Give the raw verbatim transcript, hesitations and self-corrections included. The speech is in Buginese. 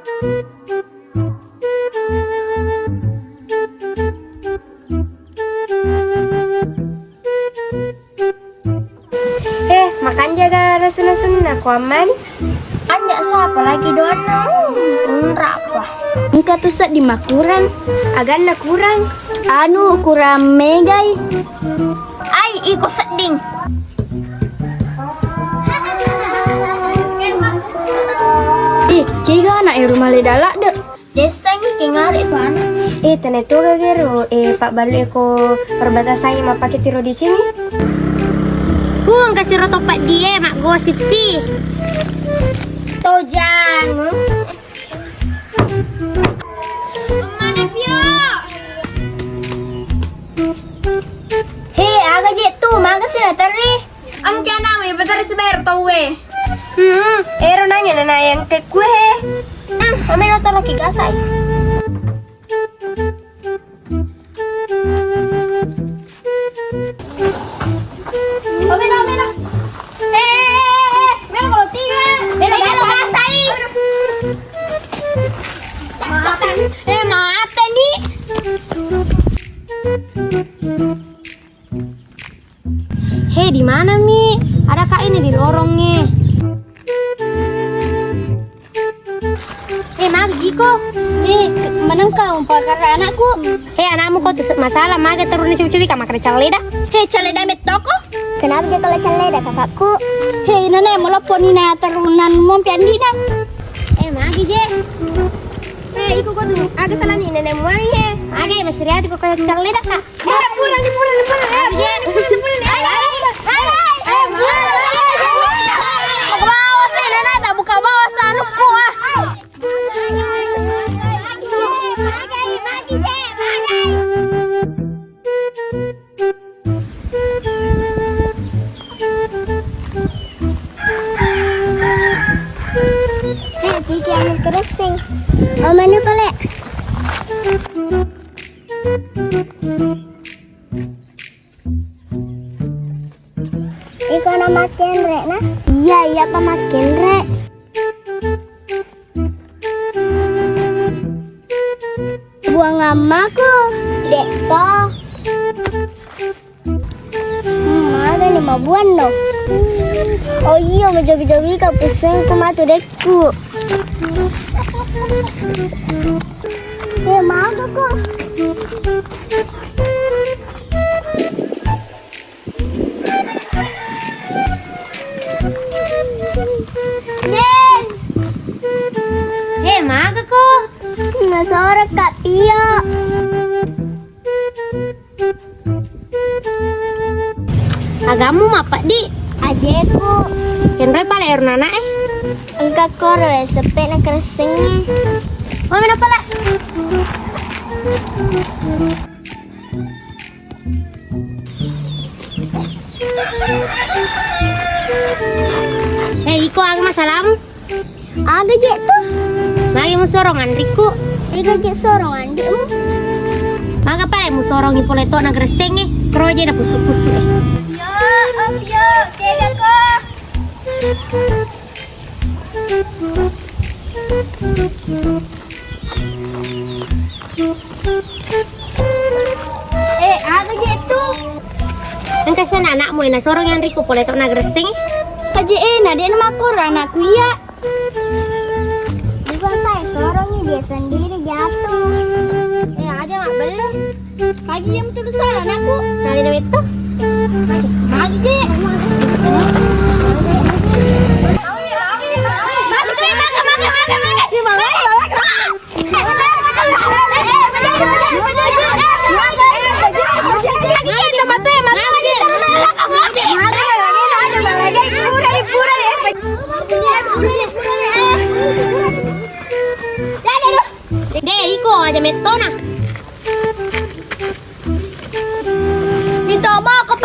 Eh, makanja ga nasu-nasunna ko ammani? Anja sa, apalagi doanna, hmm, unra apa? Engka tu sedding makurang. Aganna kurang? Anu, kurang megai. Ai, iko sedding. Ih, kega anak e rumah leda ladde. Desseng, kengare tu anak. Eh, tena toga gero, eh, pabbalu eko perbatasan mappake tiro di sini. Ku engka siro toppa die maggosip si. Tojang. Mana Pio? He, aga je tu, maga si naterri? Engka anakmu, ipaterri sibayar tauwe. Hmm, ero nanya nana yang ke kue he. Hmm, amena tolong ki gasai. Omena, omena. Eh, eh, eh, eh, melo kalau tiga. Melo, melo gasai. Eh, mate ni. He, di mana mi? Ada kak ini di lorong e. He, magi jiko? He, manengka umpakara anakku. He, anakmu ko tu masalah, magi terus cuci-cuci kak makan caleda. He, caleda mettoko. Kenapa jaga caleda kakakku? He, nene melepo ni na terunan mompi andina. Eh, magi je. He, iko ko tu, aga salah ni nene muani he. Aga masih ada ko caleda kak. Eh, pura ni, pura ni, pura ni. Eh, pura ni, pura ni, pura ni. Ayo, ayo, ayo. Eh, pura ni, pura ni, pura ni. Buka bawah sih, Nana, tak buka bawah, sanukku, ah. Eh, piti anu keresseng. Oh, mana pale? Iko na makkenre na? Iya, iya pa makkenre. Buang ammaku. Dek to. Hmm, ada ni mabuan no. Oh iya, majabi-jabi ka pusengku matu dekku. Eh, mau tuh kok. He, maga ko? Nasoro Kak Pio. Agamu mapeddi? Ajeku. Kenroi pale ero nana e? Engka koro e seppe na keressengnge. Mami napa la? Eh, iko aga masalamu? Aga je tu. Magi musorong anrikku? Iko je sorong anrikmu. Maga pale musorongi pole to na geressengnge, kero je na pusu-pusu e. Yo, om yo, kega ko? Eh, aga je tu? Engka sana anakmu e, nasorong yang riku pole to na geresseng. Aje e, na de na makoro anakku iya. Bukan saya sorongi, dia sendiri jatuh. Eh, aja mak beli. Kaji jam telu sore anakku. Kali na metto. Kaji je. De, iko aja mettona. Minta maaf ke